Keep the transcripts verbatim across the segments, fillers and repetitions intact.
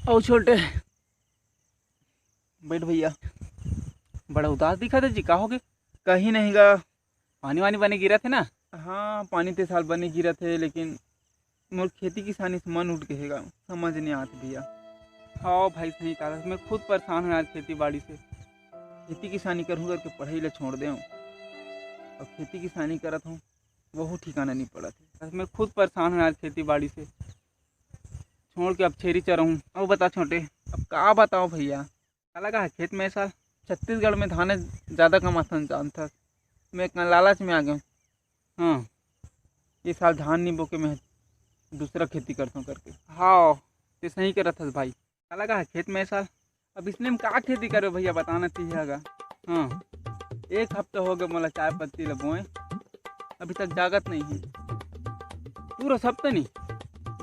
अउ छोटे, बैठ भैया। बड़ा उदास दिखत हे जी, का होगे? कहीं नहीं गा। पानी वानी बने गिरत हे ना? हाँ, पानी ते साल बने गिरत हे, लेकिन मोर खेती किसानी से मन उठ गे हे गा, समझ नहीं आत भैया। हाँ भाई, सही कहा, मैं खुद परेशान हूँ यार खेती बाड़ी से। खेती किसानी करहूँ करके पढ़ाई ला छोड़ दे हूँ, अब खेती किसानी करत हूँ, वहू ठिकाना नहीं पड़त हे। मैं खुद परेशान हूँ यार खेती बाड़ी से, छोड़ के अब छेरी चराहूँ। अब बता छोटे, अब का बताओ भैया, का लगा हे खेत में ए साल? छत्तीसगढ़ में धाने ज्यादा कमाथन जानथस, मैं एक लालच में आ गया हूँ। हाँ, ये साल धान नहीं बोके मैं दूसरा खेती करता हूँ करके। हाँ, ते सही करत हस भाई। का लगा हे खेत में ए साल? अब इसने में का खेती करे भैया, बताना चाहिए गा। हाँ, एक हफ्ता हो गया मोला चाय पत्ती ल बोए, अभी तक जागत नहीं है। पूरा सब तो नहीं,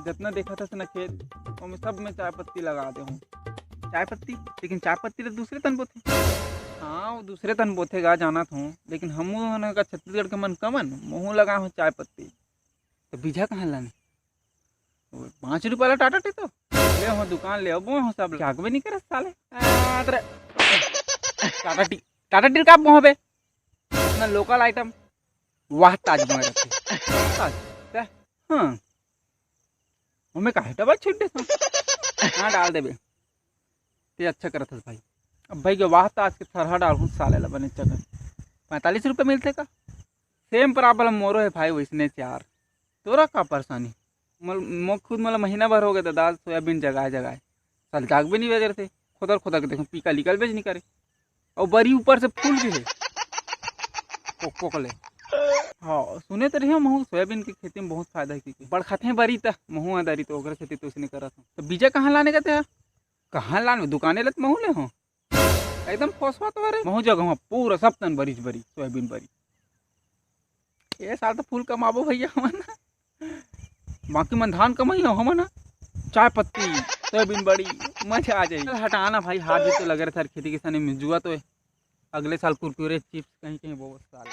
जितना देखा था ना खेत, ओमे सब में चाय पत्ती लगा दे हूँ। चाय पत्ती? लेकिन चाय पत्ती तो दूसरे तन बोथे। हाँ, वो दूसरे तन बोथे गा, जानत हूँ, लेकिन हमू हन का छत्तीसगढ़ के मन कमन, महू लगा हूँ चाय पत्ती। तो बीजा कहाँ लाने? वो पाँच रुपया ला टाटा टी तो ले हो दुकान ले, अब हो सब जागबे नहीं करे साले। आ, तेरे टाटा टी, टाटा टी का बोहबे? अपना लोकल आइटम वाह ताज बने रहते। वाह ताज, ते, हाँ। ओमे काहे डबल छीट देथन? हाँ, डाल देबे। ते अच्छा करत हस भाई। अब भाई के वाह ताज के थरहा डालहूँ साले ला बने चकन। पैंतालीस रुपये मिलते का? सेम प्रॉब्लम मोरो है भाई, वैसने चार। तोरा का परेशानी? मल-, मो खुद मोला महीना भर हो गया दादा, सोयाबीन जगाए जगाए। साल जागबे नहीं वजह से, खोदर खोदर के देखो, पीका निकलबे नहीं करे। और बरी ऊपर से फूल भी है। कोक कोक ले। हाँ, सुने तो रहियो, महू सोयाबीन के खेती में बहुत फायदा है, क्योंकि बड़ खाते हैं बरी त, महू आ दरी तो ओकरे खेती तो उसने करत हूँ। तो बीजा कहाँ लाने का ते? कहाँ लाने? दुकाने ले तो महू ले हो। एकदम फसवा तो रे, महू जगह हूँ, पूरा सब तन बरीच बरी, सोयाबीन बरी। ये साल तो फूल कमाबो भैया हमन। बाकी मन धान कमाई हो हमन ह। चाय पत्ती, सोयाबीन बड़ी, मजा आ जाई। चल हटाना भाई, हाथ भी तो लगे रहे सर खेती किसानी में, जुआ तो है। अगले साल कुरकुरे चिप्स कहीं कहीं बहुत साल।